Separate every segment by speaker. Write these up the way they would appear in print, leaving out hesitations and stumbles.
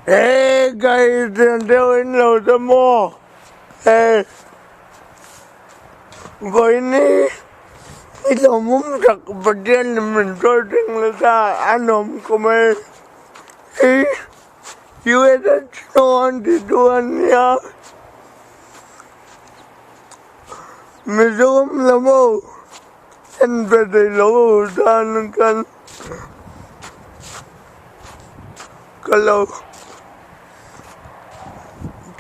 Speaker 1: Hey guys, deuh in lo te maw? Hey, vawiin i lawmawm tak Pathian in min sawi thleng nasa a nuam khawp mai. Hei USA chuan ti tu a nia. Mizoram lam ho en ve thei lo ho tan khan ka lo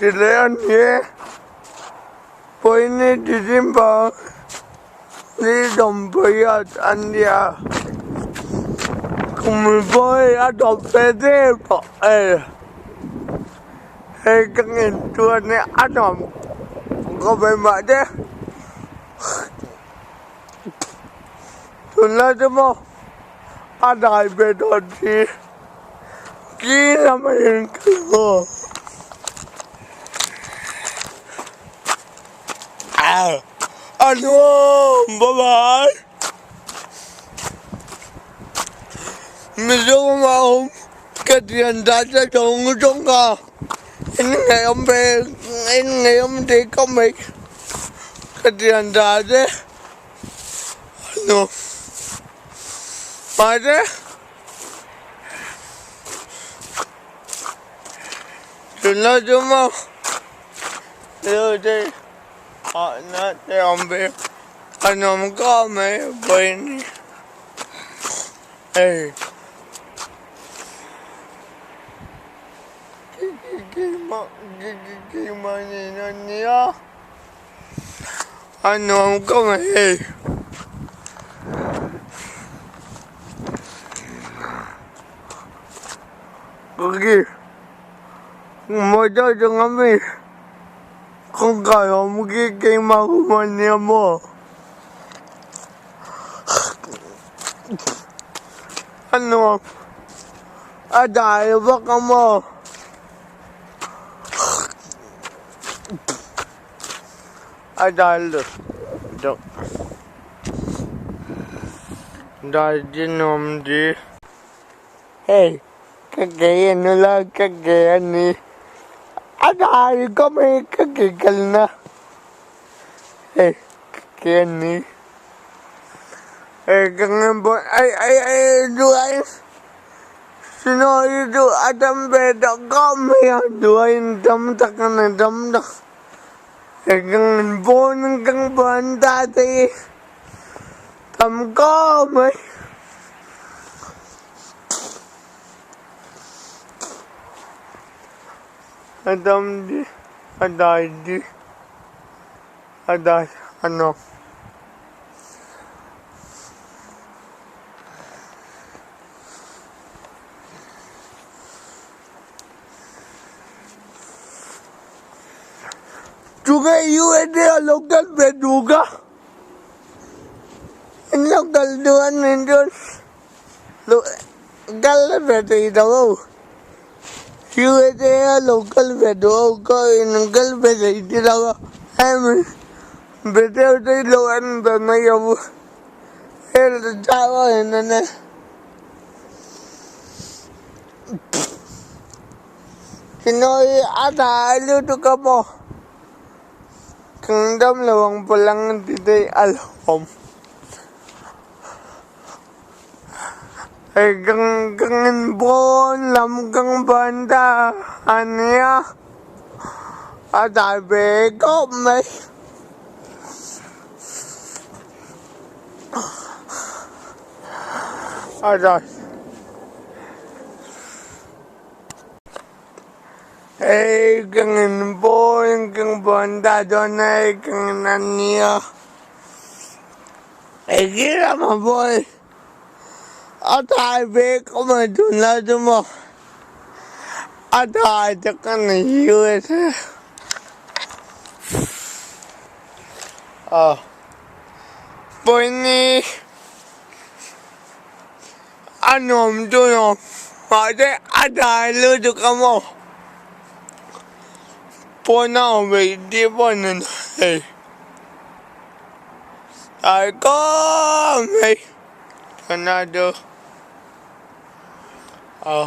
Speaker 1: ti leh a ni e. Pawini December ni 18 a nia. Kum pawh a tawp ve der tawh e. Hei ka nghen chuan a nuam khawp mai mahse tunlai chu maw a dai ve dawn si ki lam a in kal aw a nuam bye bye Mizoram a awm. Ka thian dan te zawng zawng a in ngeiawm ve in ngeiawm tih ka mai ka thian dan te a mahse tunlai chu maw te hahna te awm ve a nuam khawp mai vawiin hei. A nuam khawp mai hei. Motor chung ami kawngkhar a awm khi keimah room a nia maw. A nuam a dai vak a maw a dai lut deuh dai chi nuam di hei ka ke a nula ka ke a ni a dai khawp mai ka ke kalna hei ka ke a ni. Snow chu a tam ve tawh khawp mai a duaiin tam tak a ni tam tak eng pawn kan ban ta te hi tam khawp mai. A tam di a dai di a dai a nuam. Tunge USA a lo kal ve duh ka in lo kal duh a nih chuan lo kal ve thei tho ho USA a lo kal ve duh ho kha in kal ve thei chi lo a hemi video te hi lo en ve mai ang u hel chau a in an e. Tinoy a tha lutuk a maw kan dam lo ang palang ti te a lawm hei kan kan in pawn lam kan ban ta a nia a dai ve khawp mai. A dai. Hei kan in pawn kan ban ta dawn a hei kan in a nia hei khi lama pawh a thai ve khawp mai tunlai chu maw a thai te ka nei USA a pawini a nuam chu nuam mahse a dai lutuk a maw pawn a awm ve tih pawh ni thei dai khawp mai tunah chu a.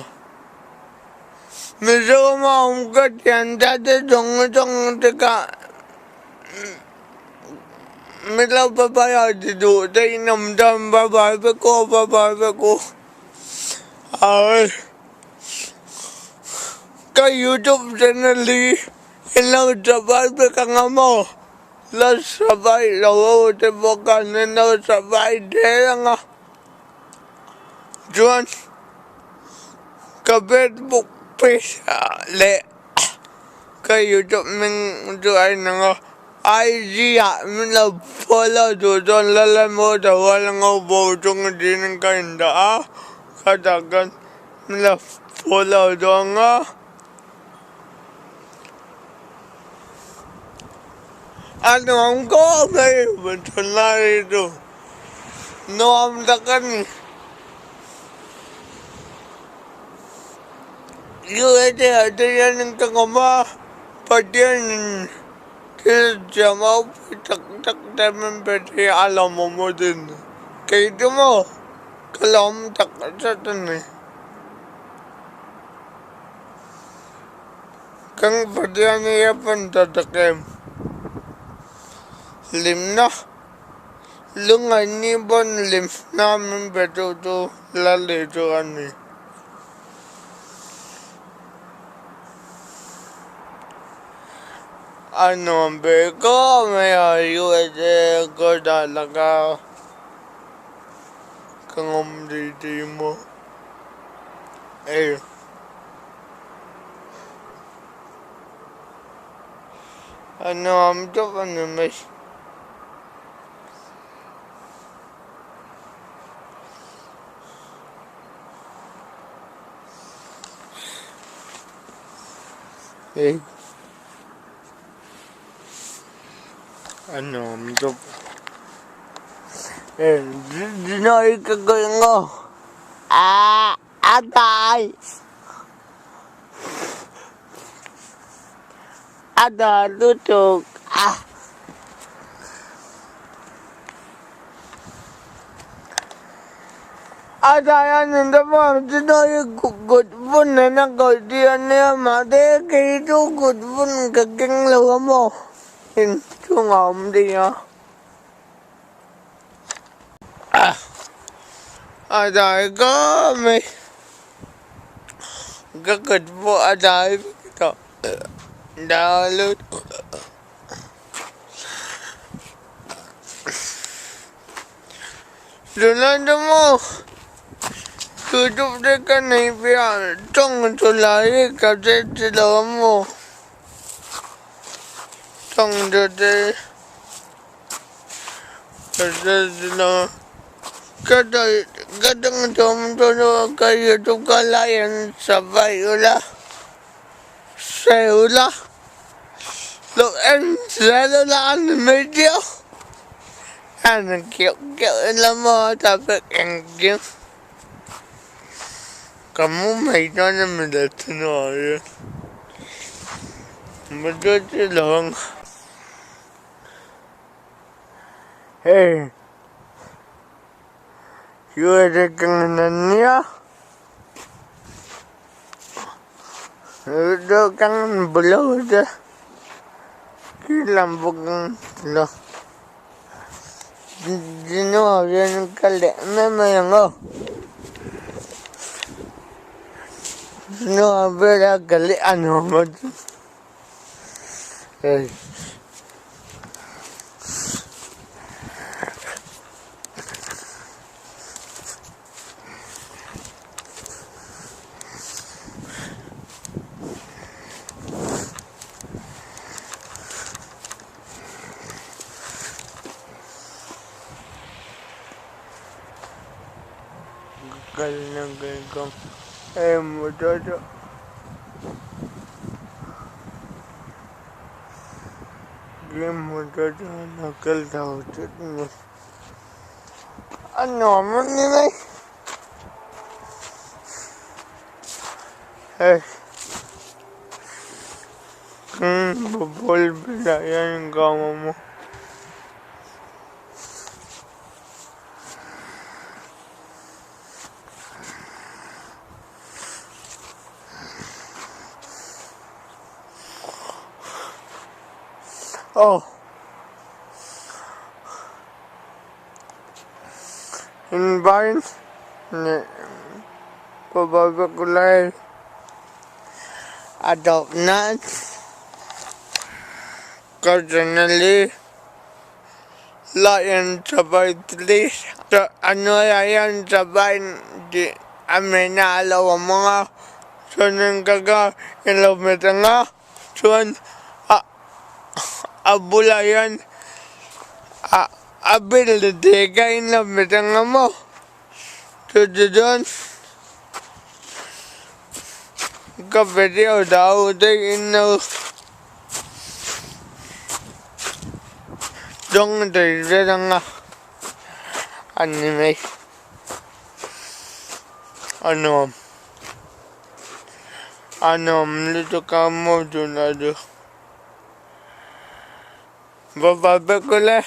Speaker 1: Mizoram a awm ka thian ta te zawng zawng te kha Milo bye bye a ti duh te in awm chuan bye bye vek aw bye bye vek aw Awi ka youtube channel hi in lo subscribe vek ang a maw la subscribe lo ho te pawh khan in lo subscribe zel ang a chuan ka facebook page ah leh ka youtube hming chu a inang a IG ah min lo follow duh chuan Lalemaw Tawala ngo bo chung atiin ka indah a khatah khan min lo follow dawn a a nuam khawp mai tunlai hi chu nuam tak a ni. USA ah te hian ka awm a Pathianin thil siam a pui tak tak te min pe thei a lawmawm a din kei chu maw ka lawm tak zet a ni. Kan Pathian hi a pan ta tak em hlimna lungaihni pawn hlimna min pe tu chu Lali chu a ni. A nuam ve khawp mai a USA ka dah laka ka ngawm tih tih maw hei a nuam tawp a ni mai. Hei a nuam tawp hei dinawi ka kaih ang aw ah a dai a dai lutuk a. A dai a ni ta pawh chu dawi kut vun nena kawih tih a nia mahse kei chu kut vun ka keng lo a maw inchhungah a awm thei a. A dai khawp mai ka kut pawh a dai vek tawh dai lutuk. Tunlai chu maw youtube te ka nei piah tawng chu lai hi ka hre chi lo a maw tawng chu te ka hre chi lo a ka ka tawng chhawm chu ka youtube ka like and subscribe ula share ula lo en zel ula a ni mai chiah. An keuh keuh lama ta vek engkim ka mu mai dawn a mi le chhuah hian motor chu lo ang hei USA ka ngen ania ka ngen bulo te khi lam bawk lo. Dino hian ka leh mai mai ang aw. Dino vela ka leh a nuam a chu. Hei. Hei motor chu gym motor chu a kal chho thut a ni a nuam a ni mai hei. Ball bulah hian ka awm a. Aw. Invite a tawp nan ka channel hi like and subscribe please a hnuaiah hian subscribe tih a mena a lo awm ang a chuanin ka ka in lo hmet ang a. Chuan a a bulah hian a a bel te ka in lo hmet ang a maw chu ti chuan ka video dah ho te in lo dawng thei vel ang a a ni mai a nuam. A nuam lutuk a maw tunah chu. Va va vek ule.